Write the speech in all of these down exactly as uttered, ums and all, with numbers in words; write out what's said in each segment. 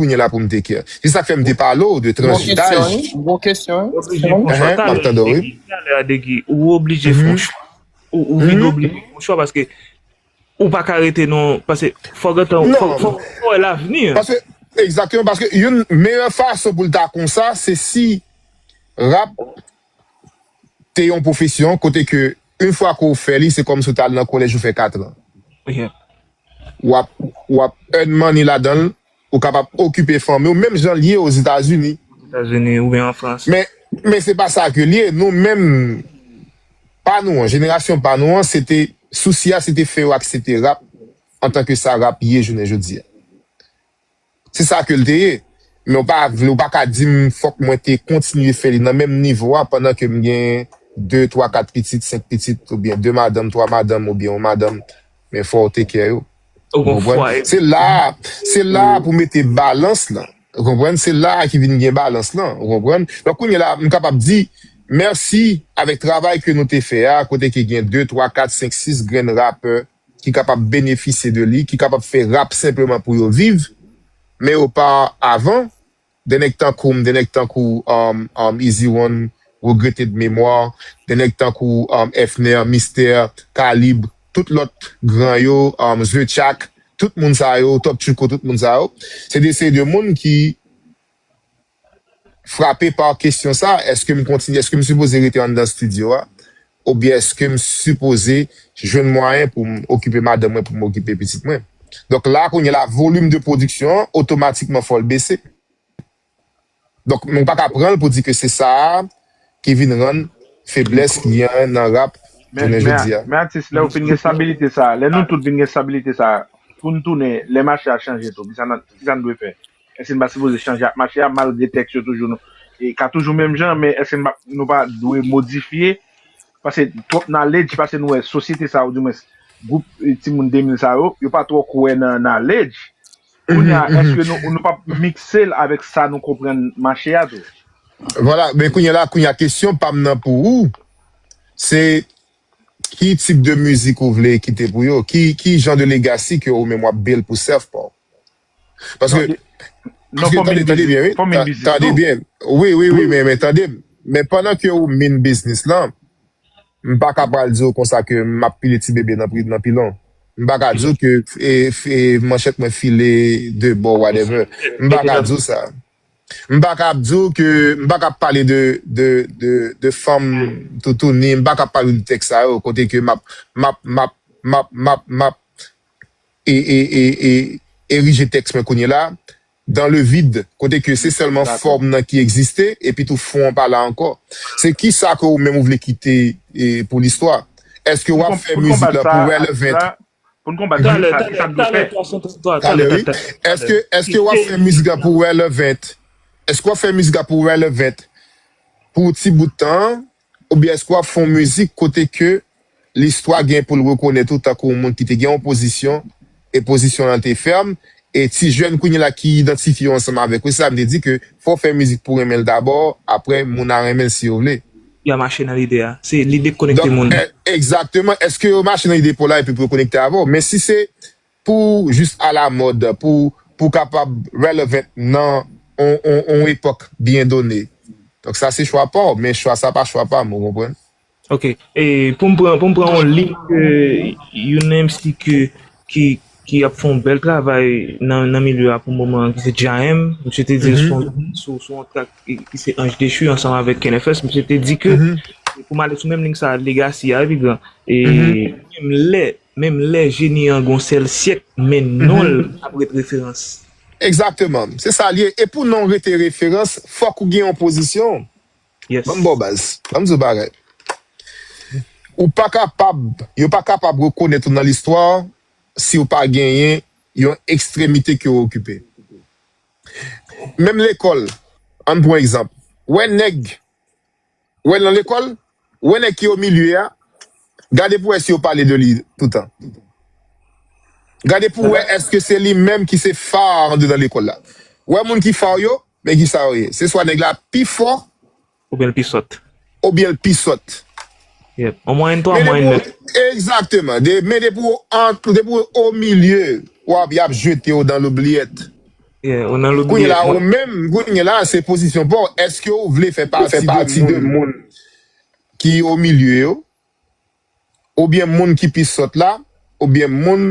kounye la pou m take care. Se sa k fè m te pale w de transitaj. Bon kesyon, wi. Oblije fè yon chwa. Ehe, m ap tande w, wi. Talè a, Degi, ou oblije fè yon chwa. Ou, ou vin oblije fè yon chwa paske ou pa ka rete non, paske fò gentan, fò, fò, fò wè lavni. Paske, egzakteman, paske youn meyè fason pou l ta konsa, se si rap te yon pwofesyon kote ke yon fwa ke w fè li, se kòmsi w t al nan kolèj ou fè katran. W ap, w ap earn money ladan l, ou kapab okipe fanmi w, menm jan l ye Ozetazini. Etazini oubyen an Frans. Men, men se pa sa ke l ye. Nou menm, pa nou an, jenerasyon pa nou an, se te, sousi a, se te fè yo aksepte rap antanke sa rap ye jounen jodi a. Se sa ke l te ye. Men w pa vle, w pa ka di m fòk mwen te kontinye fè li nan menm nivo a pandan ke m gen de, twa, kat pitit, senk pitit, oubyen de madanm, twa madanm, oubyen yon madanm. Men fò w take care yo. Ou konprann? Se la, se la pou mete balans lan. Ou konprann? Se la ki vin gen balans lan. Ou konprann? Donk, kounye la, m kapab di, mèsi avèk travay ke nou te fè a, kote ke gen de, twa, kat, senk, sis grenn rapè ki kapab benefisye de li, ki kapab fè rap senpleman pou yo viv, men yo pa avan, de nèg tankou m, de nèg tankou um, um, Easy One, Regretted Memoir, de nèg tankou um, Efner, Mister, Kalib, tout lòt gran yo, um, Zechak, tout moun sa yo, Top Chuko, tout moun sa yo, se de seri de moun ki frape pa kesyon sa, èske m kontinye, èske m sipoze rete anndan estidyo a, oubyen èske m sipoze jwenn mwayen pou m okipe madanm mwen, pou m okipe pitit mwen. Donk la, kounye la, volim de pwodiksyon an, otomatikman, fò l bese. Donk, mwen pa ka pran l pou di ke se sa a ki vin rann feblès ki gen nan rap jounen jodi a. Men atis, lè ou fin gen estabilite sa, lè nou tout vin gen estabilite sa, pou n tounen, lè mache a chanje tou, kisa n dwe fè? Èske n pa sipoze chanje ak mache a, malgre tèks yo toujou nou, e ka toujou menm jan, men èske n pa, nou pa dwe modifye? Paske twòp knowledge, paske nou wè sosyete sa, oudimwens gwoup e, timoun de mil sa yo, yo pa twò kwè nan knowledge. Kounye a, èske nou, nou p ap mikse l avèk sa nou konprann mache a tou? Vwala, men kounye a la, kounye a kesyon pa m nan pou ou, se ki tip de mizik ou vle kite pou yo? Ki, ki jan de legacy ke ou menm w ap build pou self pa w? Paske, paske tande, tande byen, wi. Tande byen. Wi, wi, wi, men, men tande m. Men pandan ke ou min biznis lan, m pa ka pral di w konsa ke m ap pile ti bebe nan, pri- nan pilon. M pa ka di w ke e, e, manchèt mwen file de bò, whatever. M pa ka di w sa. M pa ka ap di w ke, m pa ka ap pale de, de, de, de fanm toutouni, m pa ka ap pale de tèks sa yo, kote ke m ap, m ap, m ap, m ap, m ap, m ap e, e, e, e, erije tèks mwen kounye la, dans le vide, kote ke se sèlman fòm nan ki egziste, epi tou fon an pa la ankò. Se kisa ke ou menm ou vle kite e, pou listwa? Èske w ap fè mizik la pou relevant? Pou n konbat sa, kisa n dwe fè? Talè, wi. Èske, èske w ap fè mizik la pou relevant? Èske w ap fè mizik la pou relevant pou ti bout tan an? Oubyen èske w ap fè yon mizik kote ke listwa gen pou l rekonèt ou tankou yon moun ki te gen yon pozisyon, e pozisyon an te fèm, e ti jèn kounye la ki idantifye yo ansanm avèk ou, se sa m te di ke fò w fè mizik pou renmen l dabò, apre moun a renmen l si yo vle. Y a mache nan lide a. Se lide k konekte moun. Egzakteman. Èske yo mache nan lide pou la epi pou yo konekte avè w? Men si se pou jis alamòd, pou, pou kapab relevant nan on, on, on epòk byen done. Donk sa se chwa pa w, men chwa sa pa chwa pa m, ou konprann? Ok. E pou m pran, pou m pran yon liy ke youn nan M C ke, ki, ki ap fè yon bèl travay nan, nan milye a pou moman an, ki se Djaem. Misye te di l sou, sou, sou yon track ki, ki se Ange Déchu ansanm avèk Ken F S. Misye te di ke, pou m ale sou menm liy sa, legacy a, wi, gran. E menm lè, menm lè jeni an gon sèl syèk, men non l ap ret referans. Egzakteman. Se sa l ye. E pou non w rete referans, fòk ou gen yon pozisyon. Ban m ba w baz. Ban m di w bagay. Ou pa kapab, yo pa kapab rekonèt ou nan listwa si w pa genyen yon ekstremite ke w okipe. Menm lekòl, ann pran egzanp. Wè nèg, wè nan lekòl, wè nèg ki o milye a, gade pou wè si yo pale de li toutan. Gade pou wè èske se li menm ki se fa a anndedan lekòl la. Wè moun ki fa yo, men kisa yo ye. Se swa nèg la pi fò, Oubyen l pi sòt. oubyen l pi sòt. Yep. An mwayèn twa, an mwayèn nèf. Egzakteman. De, men depi w ant, depi w o milye, w ap, y ap jete w dan lobliyèt. Yeah, ou nan lobby. Kounye la, ou menm, kounye la, se pozisyon pa w. Èske ou vle fè pati de moun ki o milye yo? Oubyen moun ki pi sòt la? Oubyen moun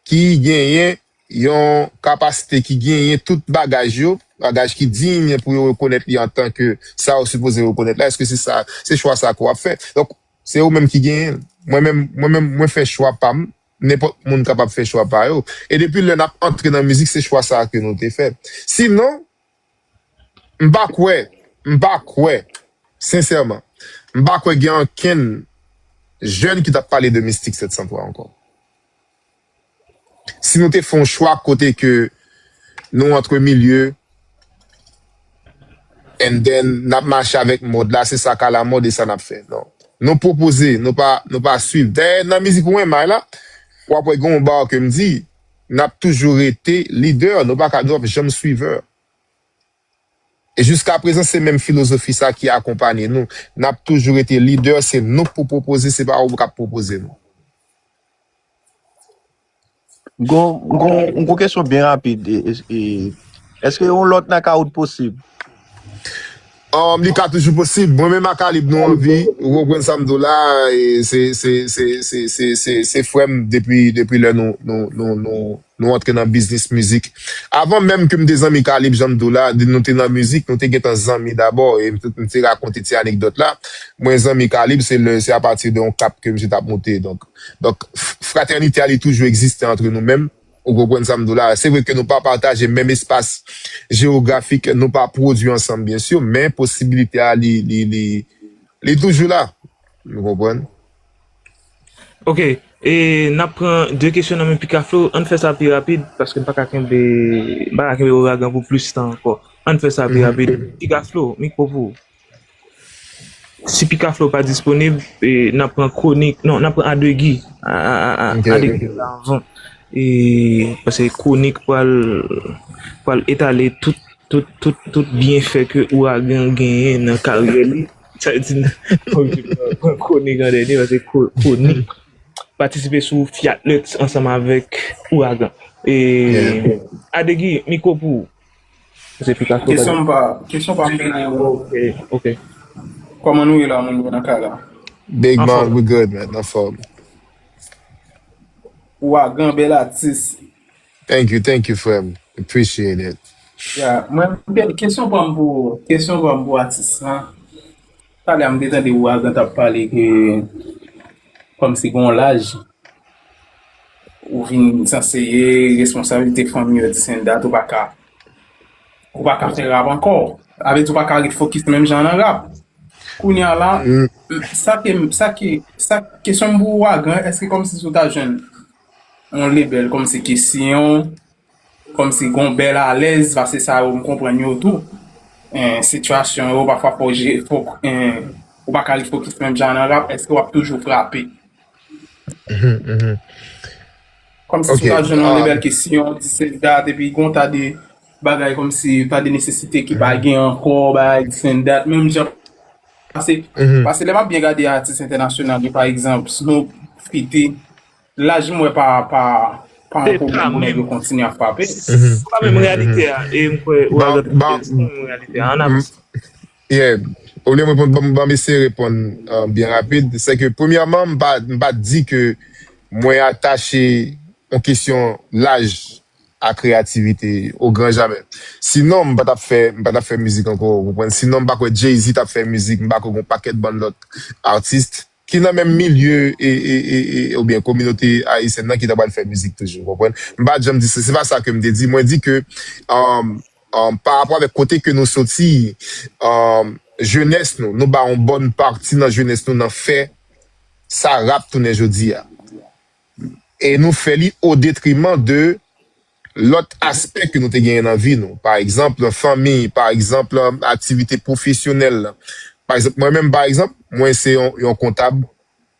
ki genyen yon kapasite, ki genyen tout bagaj yo, bagaj ki diy pou yo rekonèt li antanke sa yo sipoze rekonèt la? Èske se sa, se chwa sa ke w ap fè? Donk, se ou menm ki genyen l. Mwen menm, mwen menm, mwen fè chwa pa m. Nenpòt moun kapab fè chwa pa yo. E depi lè n ap antre nan mizik, se chwa sa a ke nou te fè. Sinon, m pa kwè, m pa kwè, sensèman, m pa kwè gen ankenn jèn ki t ap pale de Mistik sèt san twa ankò. Si nou te fè yon chwa kote ke nou antre milye, and then n ap mache avèk mòd la, se sa k alamòd e sa n ap fè. Non. Nou pwopoze, nou pa, nou pa swiv. Dayè, nan mizik Ou Renmen la, w ap wè gen yon ba ke m di, n ap toujou rete lidè, nou pa ka, nou p ap janm swivè. E jiska prezan, se menm filozofi sa ki akonpanye nou. N ap toujou rete lidè, se nou k pou pwopoze, se pa ou k ap pwopoze nou. Gon, gon, gon kesyon byen rapid. E, e, e, èske yon lòt Knockout posib? Um, li ka toujou posib. Mwen menm ak Kalib nou anvi, ou konprann sa m di w la, e se, se, se, se, se, se, se frè m depi, depi lè nou, nou, nou, nou, nou antre nan biznis mizik. Avan menm ke m te zanmi Kalib, jan m di w la, nou te nan mizik, nou te gentan zanmi dabò, e m te, m te rakonte ti anekdòt la. Mwen zanmi Kalib, se lè, se apati de yon kap ke misye t ap moute. Donk, donk, f- fratènite a li toujou egziste antre nou menm. Ou konprann sa m di w la? Se vre ke nou pa pataje menm espas jewografik, nou pa pwodui ansanm, byen si, men posibilite a, li, li, li, li toujou la. Ou konprann? Ok, e n ap pran de kesyon nan men Pika Flow. Ann fè sa pi rapid, paske m pa ka kenbe, m pa ka kenbe Ouragan pou plis tan ankò. Ann fè sa pi rapid. Pika Flow, mikwo pou ou. Si Pika Flow pa disponib, e, n ap pran Kwonik, non, n ap pran Adegi. A, a, a, a, Adegi la anvan. E, paske Kwonik pral, pral etale tout, tout, tout, tout byenfè ke Ouragan genyen nan karyè li. Sa vle di, pran Kwonik an dènye, paske Kwonik patisipe sou Fiat Lux ansanm avèk Ouragan. E, Adegi, mikwo pou ou. Se Pika Flow. Kesyon pa, kesyon pa mwen. Ok, ok. Kòman nou ye la, moun yo nan kay la? Big man, we good, man. Anfòm. Ouragan, bèl atis. Thank you, thank you, frè m. Appreciate it. Yeah, mwen, kesyon pa m pou, kesyon pa m pou atis lan. Talè a m te tande Ouragan t ap pale ke kòmsi gen yon laj ou vin sanse ye, responsablite fanmi yo, this and that, ou pa ka, ou pa ka fè rap ankò. Sa vle di ou pa ka ret fokis menm jan nan rap. Kounye a la, sa ke, sa ke, sa, kesyon m pou Ouragan, èske kòmsi si w ta jwenn yon lebèl kòmsi ki siyen w, kòmsi gon bèl alèz, paske sa yo m konprann yo tou. En, sitiyasyon yo, pafwa fò, fò, en, ou pa ka ret fokis menm jan nan rap, èske w ap toujou frape? Kòmsi si w ta jwenn yon lebèl ki siyen w, this and that, epi gon ta de bagay kòmsi, ta de nesesite ki pa gen ankò, bagay this and that, menm jan, paske, paske lè m ap byen gade atis entènasyonal yo, pa egzanp, Snoop, fifty, laj m wè pa, pa, pa yon pwoblèm pou nèg yo kontinye ap frape. Se pa menm reyalite a, e m kwè Ouragan, se pa menm reyalite a, ann avanse. Yeah. Olye mwen reponn, ban m eseye reponn byen rapid. Se ke, premyèman, m pa, m pa di ke mwen atache yon kesyon laj a kreyativite o gran jamè. Sinon, m pa t ap fè, m pa t ap fè mizik ankò, ou konprann? Sinon, m pa kwè Jay-Z t ap fè mizik, m pa kwè gon pakèt bann lòt atis ki nan menm milye e, e, e, e, oubyen kominote ayisyèn nan ki ta pral fè mizik toujou, ou konprann? M pa t janm di sa, se pa sa ke m te di. Mwen di ke, um, um, pa rapò avèk kote ke nou soti, um, jenès nou, nou ba yon bòn pati nan jenès nou nan fè sa rap tounen jodi a. E nou fè li o detriman de lòt aspè ke nou te genyen nan vi nou. Pa egzanp, fanmi, pa egzanp, aktivite pwofesyonèl. Pa egzanp, mwen menm, pa egzanp, mwen se yon, yon kontab,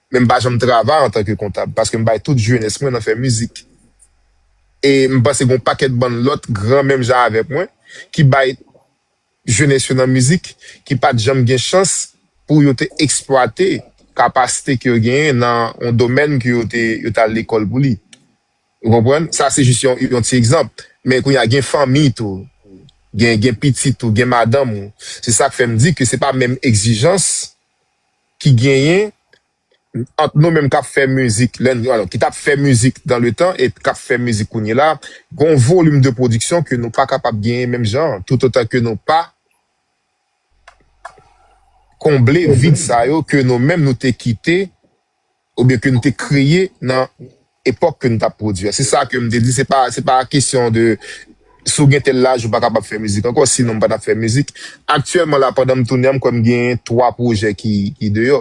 men m pa janm travay antanke kontab, paske m bay tout jenès mwen nan fè mizik. E m panse gen yon pakèt bann lòt gran menm jan avèk mwen, ki bay jenès yo nan mizik, ki pa t janm gen chans pou yo te eksplwate kapasite ke yo genyen nan yon domèn ke yo te, yo t al lekòl pou li. Ou konprann? Sa se jis yon, yon ti egzanp. Men kounye a gen fanmi tou. Gen, gen pitit ou, gen madanm ou. Se sa k fè m di ke se pa menm egzijans ki genyen ant nou menm k ap fè mizik, lè n, alò, ki t ap fè mizik dans le temps e k ap fè mizik kounye la, gon volim de pwodiksyon ke nou pa kapab genyen menm jan an, toutotan ke nou pa konble vid sa yo ke nou menm nou te kite oubyen ke nou te kreye nan epòk ke nou t ap pwodui a. Se sa ke m te di, se pa, se pa kesyon de si w gen tèl laj ou pa kapab fè mizik ankò, sinon m pa t ap fè mizik. Aktyèlman la, pandan m tounen an, m kwè m gen twa pwojè ki, ki deyò.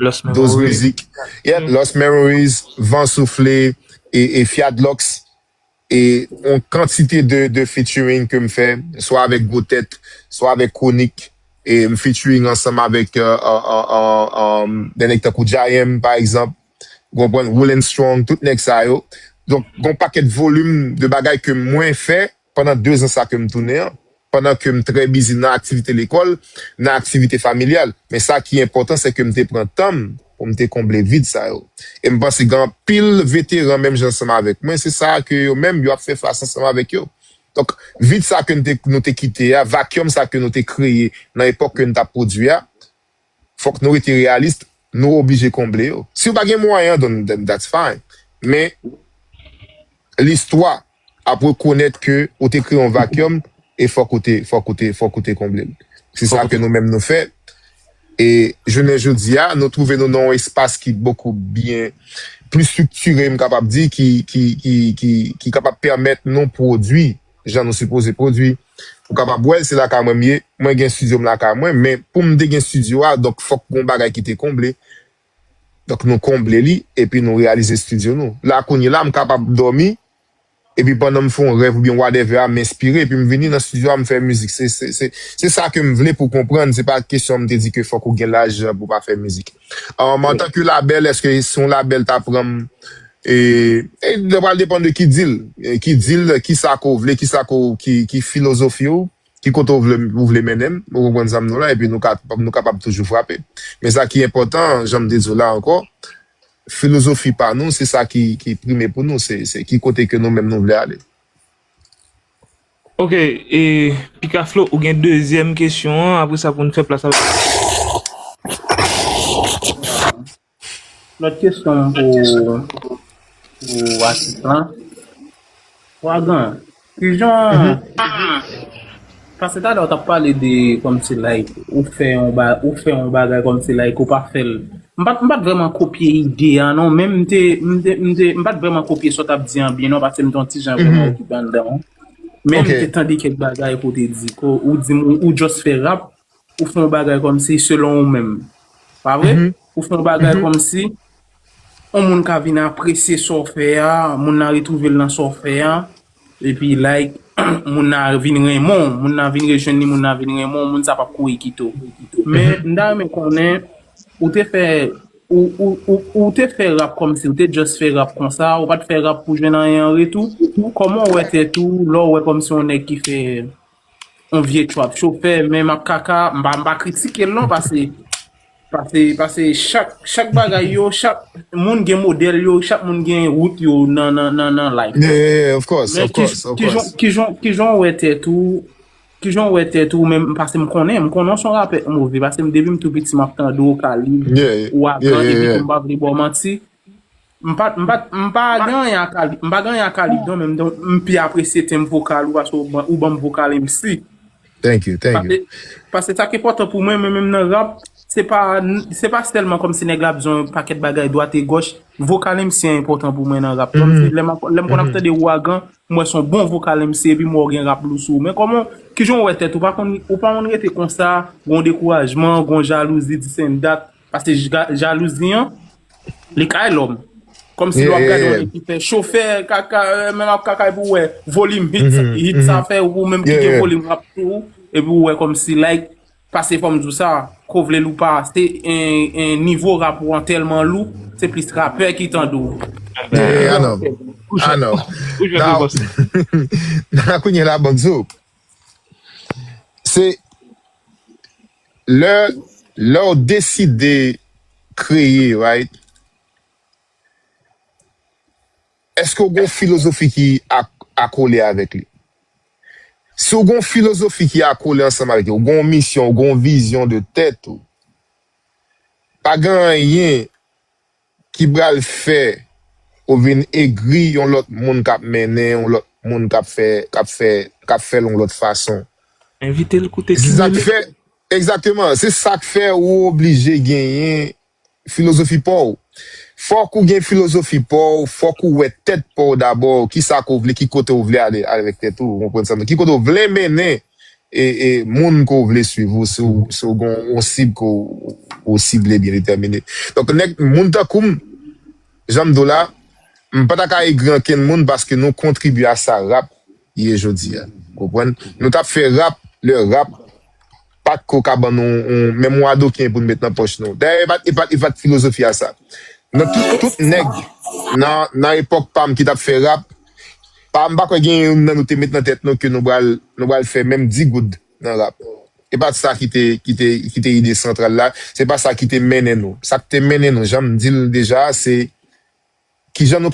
Lost Doz Memory. Mizik, yeah, Lost Memories, Van Soufle e, e Fiadlocks. E yon kantite de, de featuring ke m fè, swa avèk Gwo Tèt, swa avèk Kronik. E m featuring ansanm avèk euh, euh, euh, euh, euh, de nèg tankou J I M, pa egzanp. Ou konprann? Will and Strong, tout nèg sa yo. Donk, gon pakèt volim de bagay ke mwen fè pandan de zan sa ke m tounen an, pandan ke m trè bizi nan aktivite lekòl, nan aktivite familyal. Men sa ki enpòtan, se ke m te pran tan m pou m te konble vid sa yo. E m panse gen anpil veteran menm jan ansanm avèk mwen, se sa ke yo menm yo ap fè fas ansanm avèk yo. Donk, vid sa ke nou te, nou te kite a, vakyòm sa ke nou te kreye nan epòk ke nou t ap pwodui a, fòk nou rete reyalis, nou oblije konble yo. Si w pa gen mwayen an, then, then that's fine. Men, listwa ap rekonèt ke ou te kreye yon vakyòm e fòk ou te, fòk ou te, fòk ou te konble l. Se sa ke nou menm nou fè. E jounen jodi a, nou twouve nou nan yon espas ki bokou byen pli estriktire, m kapab di, ki, ki, ki, ki, ki kapab pèmèt nou pwodui jan nou sipoze pwodui. Ou kapab wè l, se lakay mwen m ye. Mwen gen estidyo m lakay mwen, men pou m te gen estidyo a, donk fòk gon bagay ki te konble. Donk nou konble li, epi nou reyalize estidyo nou. La kounye la, m kapab dòmi, epi pandan m fè yon rèv oubyen whatever a, m enspire, epi m vini nan estidyo a, m fè mizik. Se, se, se, se sa ke m vle pou konprann, se pa kesyon m te di ke fòk ou gen laj pou pa fè mizik. Um, antanke labèl, èske si yon labèl ta pran m, e, e, sa pral depann de ki deal, e, ki deal, ki sa ke w vle, ki sa ke w, ki, ki filozofi w, ki kote w vle, ou vle mennen m, ou konprann sa m di w la, epi nou ka, nou kapab toujou frape. Men sa ki enpòtan, jan m te di w la ankò, filozofi pa nou, se sa ki, ki prime pou nou, se, se ki kote ke nou menm nou vle ale. Ok, e Pikaflo, ou gen dezyèm kesyon an, apre sa pou n fè plas avèk. Lòt kesyon pou, pou atis lan. Wagan, kijan, paske talè w t ap pale de kòmsi like ou fè yon ba, ou fè yon bagay kòmsi like ou pa fè l. M pa t, m pa t vrèman kopye ide a non, men m te, m te, m te, m pa t vrèman kopye sa w t ap di an byen non, paske m te yon ti jan vrèman okipe anndan an. Men m te tande kèk bagay ke w te di, ke w di m ou, ou just fè rap, ou fè yon bagay kòmsi selon ou menm. Pa vre? Ou fè yon bagay kòmsi yon moun ka vin apresye sa w fè a, moun nan retwouve l nan sa w fè a, epi like, moun nan vin renmen w, moun nan vin rejwenn li, moun nan vin renmen w, moun sa p ap kouri kite w. Men m ta renmen konnen, ou te fè, ou, ou, ou, ou te fè rap kòmsi, ou te just fè rap konsa, ou pa t fè rap pou jwenn anyen an retou. Kòman w wè tèt ou, lè w wè kòmsi yon nèg ki fè yon vye trap, chofè, men m ap kaka, m pa, m pa kritike l non, paske, paske, paske chak, chak bagay yo, chak moun gen modèl yo, chak moun gen wout yo nan, nan, nan, nan life. Yeah, yeah, yeah, of course, Men of course, of kijan, course. Kijan, kijan w wè tèt ou, kijan w wè tèt ou menm, paske m konnen, m konnen w se yon rapè move, paske m depi m tou piti m ap tande w, Kalib, Yeah, yeah, Wagan, yeah, epi yeah. Tou m pa vle ba w manti. M pa, m pa, m pa gen anyen a Kalib, m pa gen anyen a Kalib non, men m, m pi apresye tenb vokal ou, paske ou ban, ou ban m vokal M C. Thank you, thank you. Paske, paske sa ki enpòtan pou mwen, mwen menm nan rap, se pa, se pa sèlman kòmsi nèg la ap di yon pakèt bagay dwat e gòch. Vokal M C an enpòtan pou mwen nan rap. Kòmsi lè m, lè m konn ap tande Wagan, m wè se yon bon vokal M C, epi m wè w gen rap lou sou ou. Men kòman, kijan w wè tèt ou? Pa konn, ou pa konn rete konsa, gon dekourajman, gon jalouzi, this and that. Paske ja- jalouzi an, li kay lòm. Kòmsi lè w ap gade yon nèg ki fè chofè, kaka, euh, menm ap kaka epi w wè volim hit, hit sa fè, ou menm ki gen volim rap tou, epi w wè kòmsi like, paske fò m di w sa, ke w vle l ou pa, se en, en nivo rap ou an tèlman lou, se plis rapè ki tande w. Yeah, I know. I know. Now, now kounye la, bon, so, se lè, lè w deside kreye, right? Èske w gen yon filozofi ki ak, akole avèk li? Si w gen yon filozofi ki akole ansanm avèk yo, ou gen yon misyon, ou gen yon vizyon de tèt ou, pa gen anyen ki pral fè ou vin egri yon lòt moun k ap mennen, yon lòt moun k ap fè, k ap fè, k ap fè l yon lòt fason. Envite l koute Se sa k Kimele. fè, egzakteman, se sa k fè ou oblije genyen filozofi pa w. Fòk ou gen filozofi pa w, fòk ou wè tèt pa w dabò, ki sa ke w vle, ki kote w vle ale avèk tèt ou, ou konprann sa m di? Ki kote w vle mennen e, e moun ke w vle swiv ou, si w, si w gen yon sib ke w, ou sible byen detèmine. Donk, nèg, moun tankou m, jan m di w la, m pa ta ka egri ankenn moun paske nou kontribye a sa rap ye jodi a. Konprann? Nou t ap fè rap, lè rap pa t ko ka ban nou yon, menm yon adoken pou n met nan pòch nou. Dayè, e pa t, e pa t, e pa t filozofi a sa. Nan tout, tout nèg, nan, nan epòk pa m ki t ap fè rap, pa m pa kwè gen youn nan nou te met nan tèt nou ke nou pral, nou pral fè menm dis goud nan rap. E pa t sa ki te, ki te, ki te ide santral la, se pa sa ki te mennen nou. Sa k te mennen nou, jan m di l deja, se kijan nou